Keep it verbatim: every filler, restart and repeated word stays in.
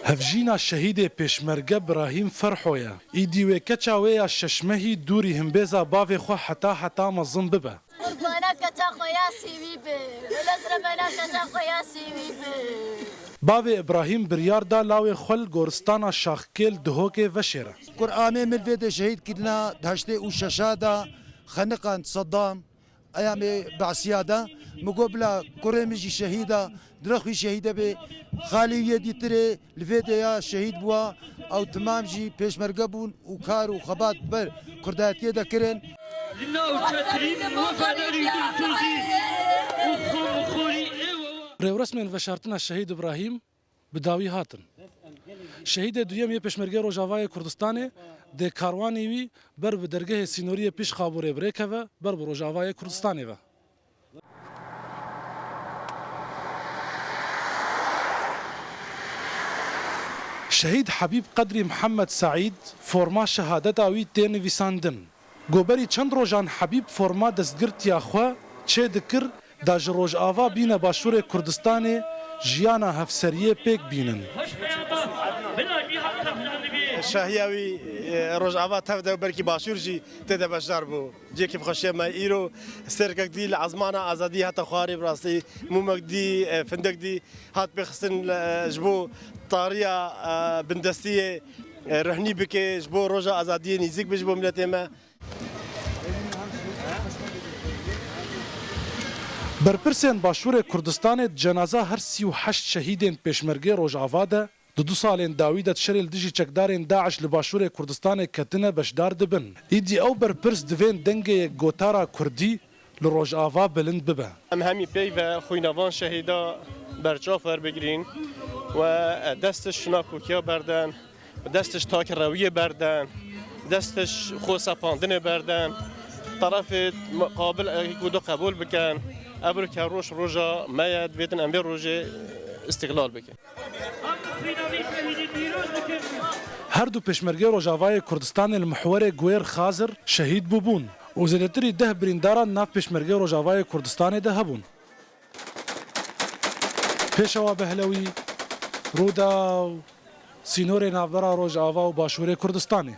Hevjîna şehîdê pêşmerge Birahîm Ferho ye. Îdî wê keça wê ya şeş mehî dûrî himbêza bavê xwe heta heta mezin bibe. Qurbana keça xwe ya sîwî be. Wele ziremena keça xwe ya sîwî be. Bavê Îbrahîm biryar da lawê xwe li goristana Şaxkê li Duhokê veşêre. Kur amê min vê de şehîd kirina di heştê û şeşa de xeniqand Seddam eyamê Be'siya de. Min got bila kurê min jî şehîd e, dirê xwe şehîde bê. Xalê wî yê dîtirê li vê de ya şehîd bûwa. Ew timam jî pêşmerge bûn û kar û xebat ber kurdayetiyê de kirin. Li navçetirîn wefadarî dilsozî û xwemxwarî ê we wa. Rêwresmên veşartina Şehîd Îbrahîm bi dawî hatin. Şehîdê duyem yê Pêşmergê Rojavayê Kurdistanê dê karwanê wî ber bi dergehê sînoriyê pîş Xaburê bi rê keve ber bi Rojavayê Kurdistanê ve. Şehîd Habîb Qedrî Mihemed Seîd forma şehadeta wî tê nivîsandin. Goberî çend rojan Habîb forma destgirtiya xwe çê dikir, da ji Rojava bîne Başûrê Kurdistanê jiyana hevseriyê pêk bînin. Şahiya wî, e, Rojava tev de û belkî Başûr jî tê de beşdar bû. Cihê kêfxweşiya me îro serkek dî li ezmana azadî hate xwarê, bi rastî mûmek dî, e, findek dî hat pêxistin, e, ji bo tariya, e, bindestiyê, e, rehnî bike, ji bo roja azadiyê nîzik be ji bo miletê me. Berpirsên Başûrê Kurdistanê di cenaza her sî û heşt şehîdên Pêşmergê Rojava de di du salên dawî de di şerê li dijî çekdarên DAIŞ li Başûrê Kurdistanê ketine beşdar dibin. Îdî ew berpirs divên dengê yekgotara Kurdî li Rojava bilind bibe. Em hemî peyve xwîna van şehîda berçav werbigirîn û dest ji nakokiya berden, dest ji takirewiyê berden, dest ji xwe sepandinê berden. Terefê muqabil ê ku du qebûl bikin, ev roj her roj roja me ye, divêtin em vê rojê îstiqlal bikin. Her du Pêşmergê Rojavayê Kurdistanê li mihwerê Guêr Xazir şehîd bûbûn û zêdetirî deh birîndaran nav Pêşmergê Rojavayê Kurdistanê de hebûn. Pêşewa Behlewî, Rûdaw, sînorê navbera Rojava û Başûrê Kurdistanê.